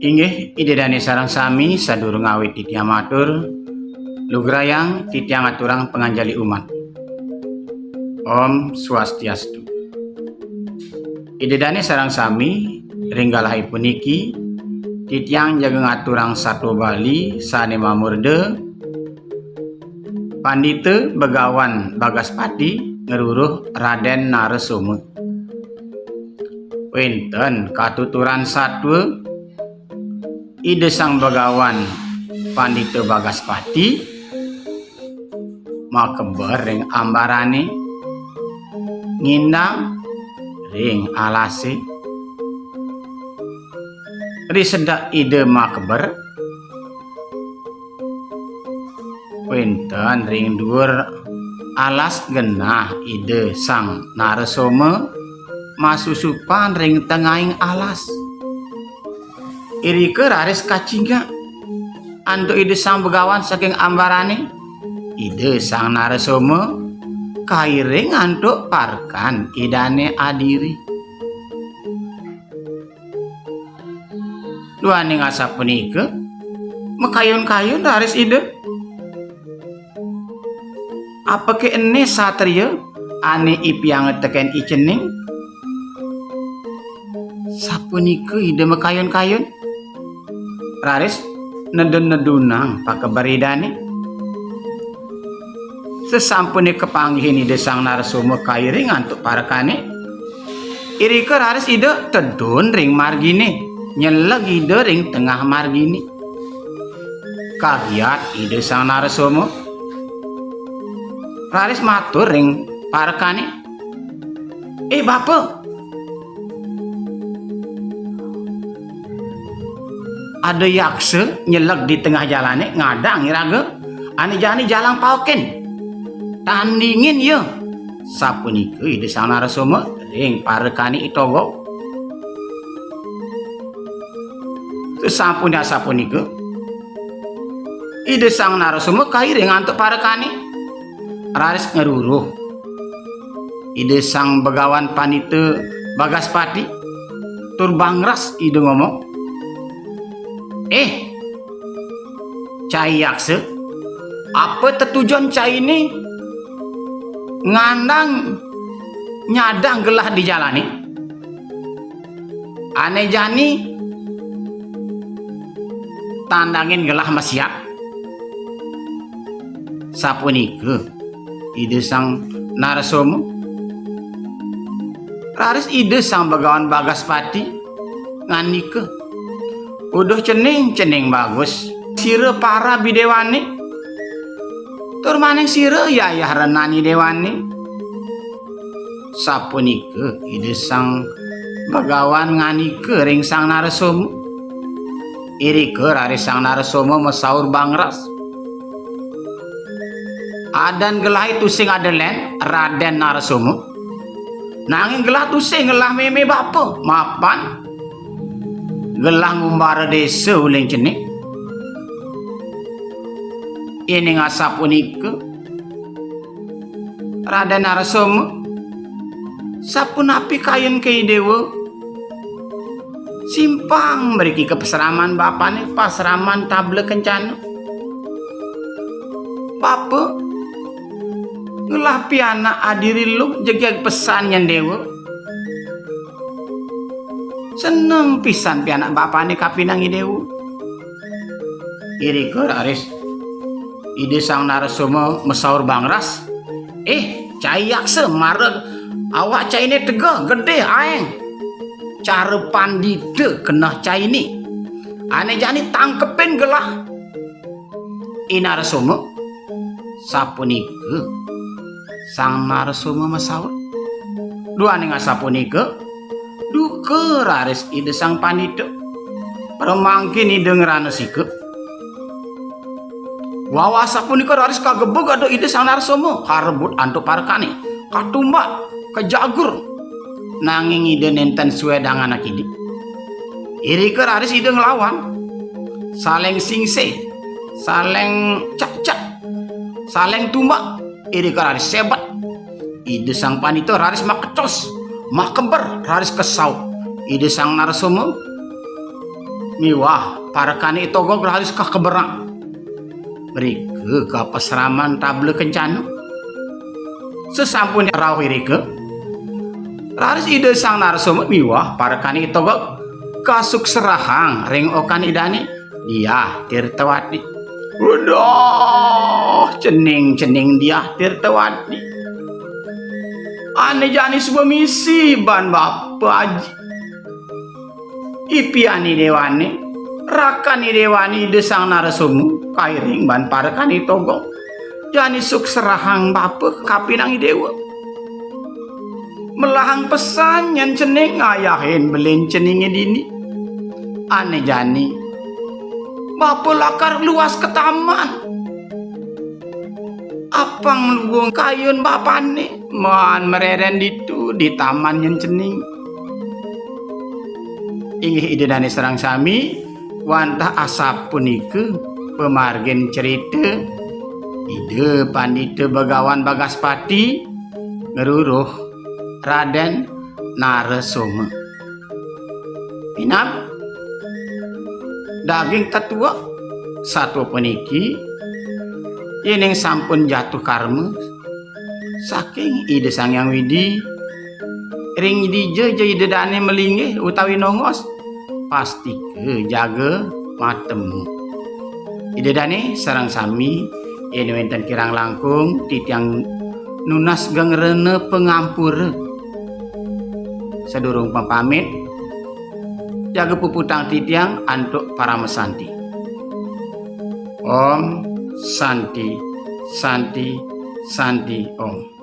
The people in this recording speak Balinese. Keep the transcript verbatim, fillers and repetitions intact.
Inggih, Ida Dane sareng sami, sadurung awit titiang matur, lugrayang titiang aturang panganjali umat. Om Swastiastu. Ida Dane sareng sami, ring galahe puniki, titiang jaga ngaturang satua Bali sane mamurda Pandita Begawan Bagaspati ngruruh Raden Narasoma. Wenten katuturan satua, Ida Sang Begawan Pandita Bagaspati makeber ring ambarane, ngindang ring alase. Ri sedek Ida makeber, wenten ring duur alas genah Ida Sang Narasoma, masusupan ring tengahing alas. Irika raris kacingak antuk Ida Sang Begawan saking ambarane. Ida Sang Narasoma kairing antuk parekan Idane adiri. Duaning asapunika, makayun-kayun raris Ida. "Apake ene satria ane ipianga teken icening?" Sapunika Ida makayun-kayun. Raris nedun-nedunang pakeber Idane. Sasampune kapanggihin Ida Sang Narasoma kairing antuk parekane, irika raris Ida tedun ring margine, nyeleg Ida ring tengah margine. Kagiat Ida Sang Narasoma, raris matur ring parekane, "Eh, Bapa, ada yaksa nyeleg di tengah jalane, ngadang iraga. Ane jani jalang paokin. Tandingin ya." Sapunika Ida Sang Narasoma ring parekane I Toga. Sasampune asapunika, Ida Sang Narasoma kairing antuk parekane, raris ngruruh Ida Sang Begawan Pandita Bagaspati, tur bangras Ida ngomong, "Eh, cai yaksa, apa tetujon caine ngandang nyadang gelah di jalane? Ane jani tandangin gelah masiat." Sapunika Ida Sang Narasoma. Raris Ida Sang Begawan Bagaspati ngandika, "Uduh cening, cening bagus. Sira parab Idewane, tur maning sira yayah renan Idewane." Sapunika Ida Sang Begawan ngandika ring Sang Narasoma. Irika raris Sang Narasoma masaur bangras, "Adan gelahe tusing ada len, Raden Narasoma. Nanging gelah tusing ngelah meme bapa, mapan gelah ngumbara desa uling cening." Yening asapunika, Raden Narasoma, sapunapi kayun ke Idewa? Simpang mriki ka pasraman bapane, pasraman Tabla Kencana. Bapa, ngelah pianak adiri luh jegeg pesan nyen Dewa. Seneng pisan pianak bapane kapinang Idewa. Irika raris Ida Sang Narasoma masaur bangras, "Eh, cai yaksa, mara awak caine tegeh, gedih, aeng. Cara pandita keneh caine. Ane jani tangkepin gelah I Narasoma." Sapunika Sang Narasoma masaur. Duaning asapunika, duka raris Ida Sang Pandita. Pramangkin Ida ngrana sika. Wawah sapunika raris kagebug antuk Ida Sang Narasoma, karebut antuk parekane, katumbak, kajagur. Nanging Ida nenten suedangan akidi. Irika raris Ida nglawan. Saleng singse, saleng cakcak, saleng tumbak, irika raris sebet. Ida Sang Pandita raris makecos, makeber, raris kasaup Ida Sang Narasoma. miwah parekané I Togog raris kakeberang. Mrika ka pasraman Tabla Kencana. Sasampun rauh irika, raris Ida Sang Narasoma miwah parekané I Togog kasukserahang ring okan Idané, Diah Tirtawati. Uduh, cening-cening Diah Tirtawati. Ané jani suba misi ban bapa aji. Ipian I Déwané, rakan I Déwané Ida Sang Narasoma, kairing ban parekané I Togog. Jani sukserahang bapa kapining I Déwa. Melahang pesan nyén cening ngayahin belin ceningé dini. Ané jani, bapa lakar luas ka taman. Apang luung kayun bapané, maan mareren ditu di taman nyén cening. Inggih Ida Dané sareng sami, wantah asapunika pamargin cerita Ida Pandita Begawan Bagaspati ngruruh Radén Narasoma. Minab daging tetua satua puniki, yéning sampun jatuh karma saking Ida Sang Hyang Widi, ring dija ja Ida Dané malinggih utawi nongos, pastika jaga matemu. Ida Dané sareng sami, yén wénten kirang langkung, titiang nunas geng rena pangampura. Sadurung pamit, jaga puputang titiang antuk paramasanti. Om Santi, Santi, Santi Om.